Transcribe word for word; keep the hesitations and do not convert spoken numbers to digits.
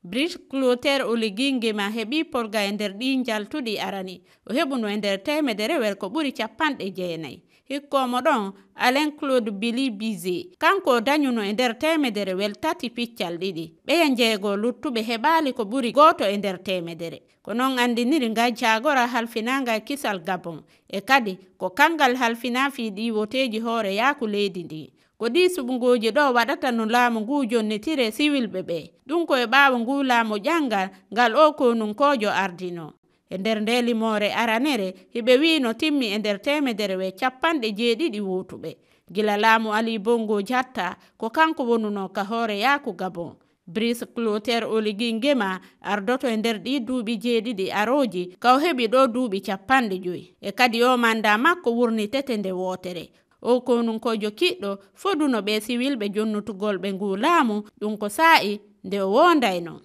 Brice Clotaire Oligui Nguema heɓi polga e nder ɗii njaltuɗi arani. O heɓuno e nder teemederewel ko ɓuri capanɗe jeenayi. Hikkoomo ɗon, Alain Claude Billy Bizet, kanko o dañuno e nder teemederewel tati piccal ɗiɗi. Ɓeya njeego luttuɓe heɓaali ko ɓuri gooto e nder teemedere. Ko noon anndiniri ngañcaagora halfinaanga e kisal Gabon. E kadi, ko kanngal halfinaa fii ɗii woteeji hooreyaaku leydi ndin. Ko ɗii suɓngooji ɗoo waɗata no laamu nguu jonnitire siwilɓe ɓee. Ɗum ko e ɓaawo nguu laamu ƴanngal ngal oo konunkoojo ardinoo. E nder ndee limoore aranere, hiɓe wi'no timmi e nder teemedere we capanɗe jeeɗiɗi wootuɓe. Gila laamu Ali Bongo Jatta, ko kanko wonunoo ka hooreyaaku Gabon. Brice Clotaire Oligui Nguema ardoto e nder ɗii duuɓi jeeɗiɗi arooji, ka o heɓi ɗoo duuɓi capanɗe joyi. E kadi oo manndaa makko wurnitete nde wootere. Oo konunkoojo kiɗɗo foduno ɓee siwilɓe jonnutugol ɓe nguu laamu, ɗum ko saa'i nde o woondaynoo.